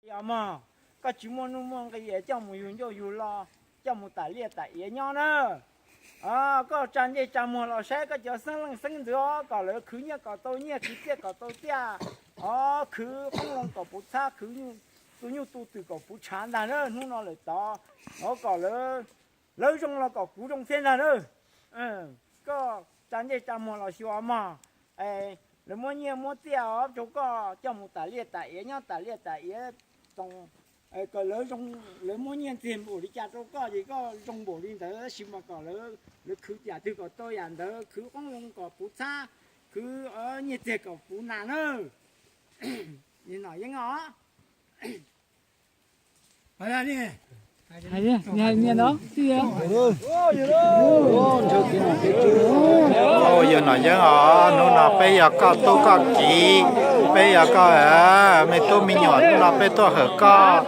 Yog mog, koj tsis muaj nuj muaj nqi es coj mus yug ncauj yug lo, coj mus tas liaj tas iav nyob na. Koj tsa ntsej tsa muag los saib koj cov xeeb leej xeeb ntxwv os, kom lawv khwv nyiaj kom tau nyiaj, khwv txiaj kom tau txiaj, os khwv qoob loo kom puv txhab, khwv tu nyuj tu twm kom puv tshav ntag na. Hnub no lawm tod, os kom lawv zoo los kom kuv zoo thiab ntag na. Koj tsa ntsej tsa muag los xyuas mog, lawv muab nyiaj muab txiaj os rau koj coj mus tas liaj tas iav nyob, tas liaj tas iav, kom lawv, lawv muab nyiaj ntxiag npaum li cas rau koj ces koj zoo npaum li ntawd, tab sis mas kom lawv khwv yam twg kom tau yam ntawd, khwv qoob loo kom puv txhab, khwv nyiaj txiag kom puv nas na. Nim no yeej os. Yawg Nom Yeeb os, hnub no peb yog koj tub koj kiv, peb yog koj me tub me nyuam, hnub no peb tuaj hawm koj.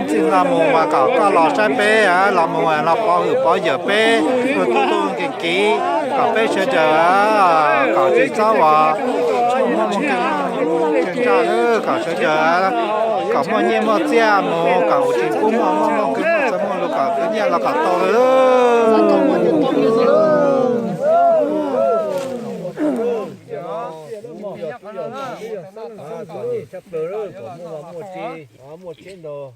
Txij no mus mas kom koj los saib peb, los mus los pov hwm pov yawm peb, ua tub tub kiv kiv, kom peb sawv daws kom tsis txhob ua muaj muaj kev tsaj, kom sawv daws kom muaj nyiaj muaj txiaj mus, kom tsis pub muaj muaj kev muaj txawv muaj lus, kom khwv nyiaj los kom tau lawm. Tshaj plaws kom muaj vaj muaj tsev, muaj tsheb ntawd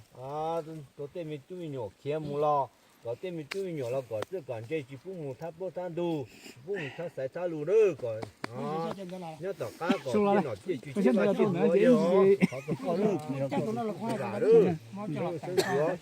rau tej me tub me nyuam khiav mus los, kom tej me tub me nyuam los kom txawj kom ntse, tsis pub mus thab plaub thab ntug, tsis pub mus thab xaiv thab lus na, kom nyob tom qab kom nom ciaj tswv ciaj vaj tswv tuv yog qhov kom koj lub, kom koj lam lub, sawv ntxuav.